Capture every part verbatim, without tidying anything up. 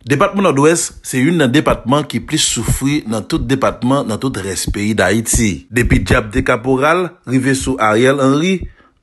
Depatman Nòdwès se youn nan depatman ki plis soufri nan tout depatman nan tout rès peyi Dayiti. Depi dyab te kaporal, rive sou Ariel Henry,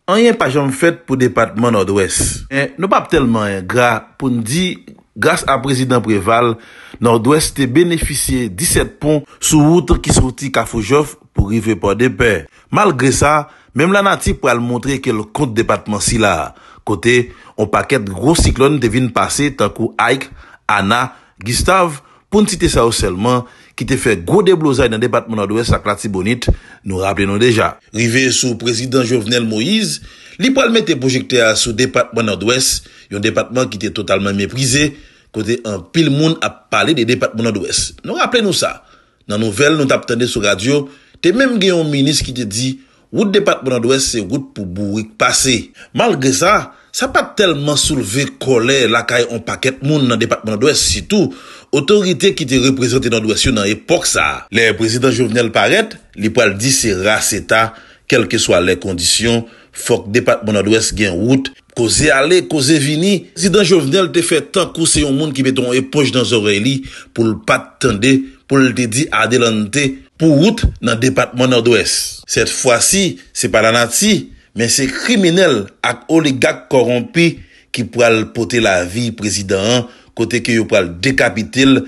anyen pa janm fèt pou depatman Nòdwès. Men, nou p ap tèlman engra pou n di, gras a Prezidan Preval, Nòdwès te benefisye disèt pon sou wout ki soti Kafou Jòf pou rive Pòdepè. Malgre sa, menm lanati pral montre ke l kont depatman sila a, kote on pakèt gwo siklòn te vin pase tankou Ike, Ana, Gustav, pou n site sa yo sèlman, ki te fè gwo deblozay nan depatman Nòdwès ak Latibonit, nou raple nou deja. Rive sou Prezidan Jovenel Moïse, li pral mete pwojektè a sou depatman Nòdwès, yon depatman ki te totalman meprize, kote anpil moun ap pale de depatman Nòdwès. Nou raple nou sa. Nan nouvèl nou t ap tande sou radyo, te menm gen yon minis ki te di, wout depatman Nòdwès se wout pou bourik pase. Malgre sa, sa pa t tèlman soulve kòlè lakay on pakèt moun nan depatman Nòdwès, sitou otorite ki te reprezante Nòdwès yo nan epòk sa a. Lè Prezidan Jovenel parèt, li pral di se ras eta, kèlkeswa lè kondisyon, fòk depatman Nòdwès gen wout. Koze ale, koze vini, Prezidan Jovenel te fè tankou se yon moun ki mete yon eponj nan zòrèy li pou l pa t tande, pou l te di adelante pou wout nan depatman Nòdwès. Sèt fwa si, se pa lanati, men se kriminèl ak oligak kòwonpi ki pral pote lavi prezidan an, kote ke yo pral dekapite l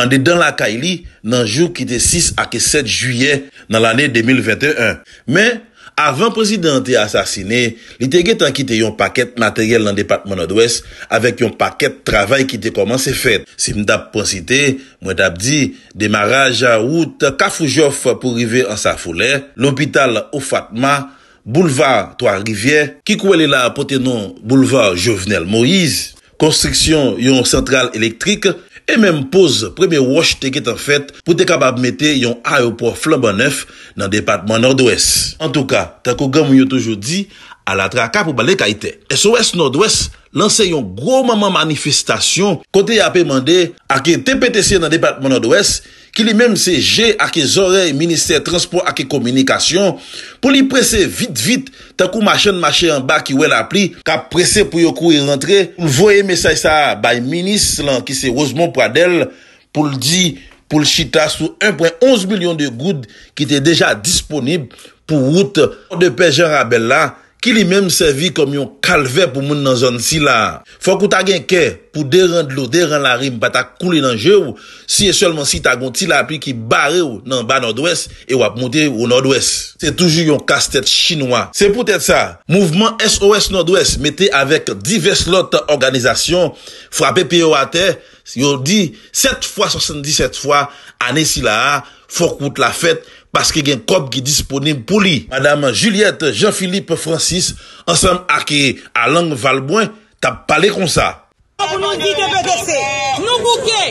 andedan lakay li nan jou ki te sis ak sèt jiyè nan lane de mil venteyen. Men, avan prezidan an te asasine, li te gentan kite yon pakèt materyèl nan depatman Nòdwès avèk yon pakèt travay ki te kòmanse fèt. Si m t ap pran site, mwen t ap di, demaraj wout Kafou Jòf pou rive Ansafolè, lopital Ofatma, boulva Twa Rivyè, ki kwè li la pote non boulva Jovenel Moïse, konstriksyon yon santral elektrik, e menm poz premye wòch te gentan fèt pou te kapab mete yon ayewopò flanban nèf nan depatman Nòdwès. Antouka, tankou granmoun yo toujou di, ala traka pou bale kay tè. S O S Nòdwès lanse yon gwo manman manifestasyon kote y ape mande ake T P T C nan depatman Nòdwès, ki li menm se je ake zòrèy ministè transpò ake kominikasyon, pou li prese vit vit, tankou machann mache anba ki wè lapli, k ap prese pou yo kouri rantre, pou l voye mesaj sa a bay minis lan ki se Rosemond Pradel, pou l di, pou l chita sou en pwen onz milyon de goud ki te deja disponib pou wout Pòdepè Jan Rabèl la, ki li menm sèvi kòm yon kalvè pou moun nan zòn sila a. Fòk ou ta gen kè pou de ran dlo, de ran lari m pa ta koule nan je w, si e sèlman si ta gon ti lapli ki bare w nan ba Nòdwès e w ap monte o Nòdwès. Se toujou yon kastèt chinwa. Se poutèt sa, mouvman S O S Nòdwès mete avèk divès lòt òganizasyon frape pye yo atè, yo di sèt fwa swasanndisèt fwa ane sila a, fòk wout la fèt, paske gen kòb ki disponib pou li. Madam Juliette Jean Philippe Francis, ansanm ak Alang Valbrun, t ap pale konsa. Pou nou di T P T C, nou bouke,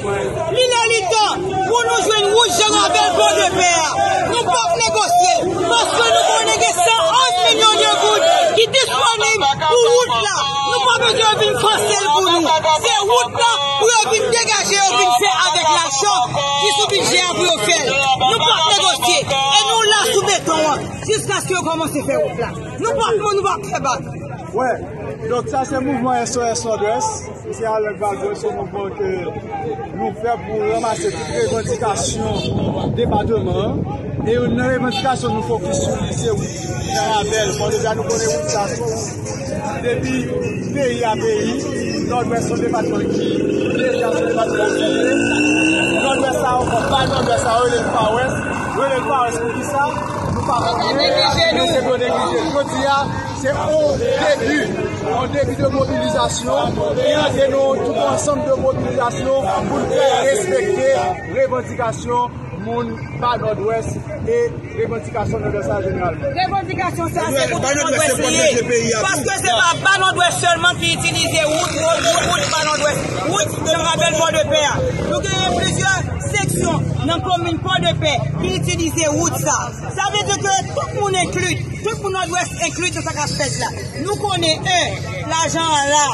li lè li tan pou nou jwenn wout Jan Rabèl Pòdepè a. Nou p ap negosye, paske nou konnen gen san onz milyon de goud ki disponib pou wout la. Nou pa bezwen yo vin fòse l pou nou. Se wout la pou yo vin degaje, yo vin fè avèk lajan ki sou bidjè a pou yo fè l. Nou p ap negosye. E nou la sou beton an jiskaske yo kòmanse fè wout la. Nou p ap, nou p ap fè bak. Wè, donk sa se mouvman S O S Nòdwès. Misye Alex Valbrun, se yon mouvman ke nou fè pou ranmase tout revandikasyon depatman an. E youn nan revandikasyon nou fokis sou li, se wout Jan Rabèl. Bon, deja nou konnen wout sa se yon wout depi peyi a peyi. Nòdwès se yon depatman ki deja se yon depatman ki Nòdwès sa yo, fòk pa Nòdwès sa yo, rele l Far West. Rele l Far West pou kisa? Nou pa konnen, men se pou neglije. Jodi a, se yon debi, yon debi de mobilizasyon, ki rantre nan tout ansanm de mobilizasyon pou n fè respekte revandikasyon moun ba Nòdwès e revandikasyon Nòdwès an jeneralman. Revandikasyon sa, se pou tout Nòdwès li ye. Paske se pa ba Nòdwès sèlman ki itilize wout, wout, wout, wout ba Nòdwès. Wout Jan Rabèl Pòdepè a. Nou genyen plizyè seksyon nan komin Pòdepè ki itilize wout sa. Sa vle di ke tout moun enkli, tout moun Nòdwès enkli nan sa k ap fèt la. Nou konnen, en, lajan an la.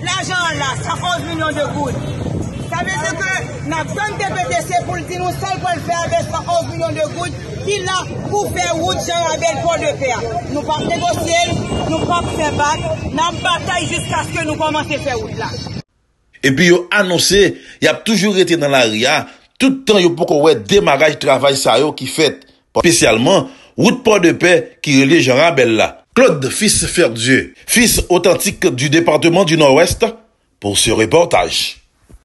Lajan an la, san onz milyon de goud. Sa vle di ke n ap tann T P T C pou l di nou sa l pral fè avèk san onz milyon de goud ki la pou fè wout Jan Rabèl Pòdepè a. Nou p ap negosye l, nou p ap fè bak, n ap batay jiskaske nou kòmanse fè wout la. Epi yo anonse y ap toujou rete nan lari a, tout tan yo poko wè demaraj travay sa yo ki fèt, espesyalman wout Pòdepè ki relye Jan Rabèl la. Claude Fils Ferdieu, fils authentique du département du Nord-Ouest, pour ce reportage.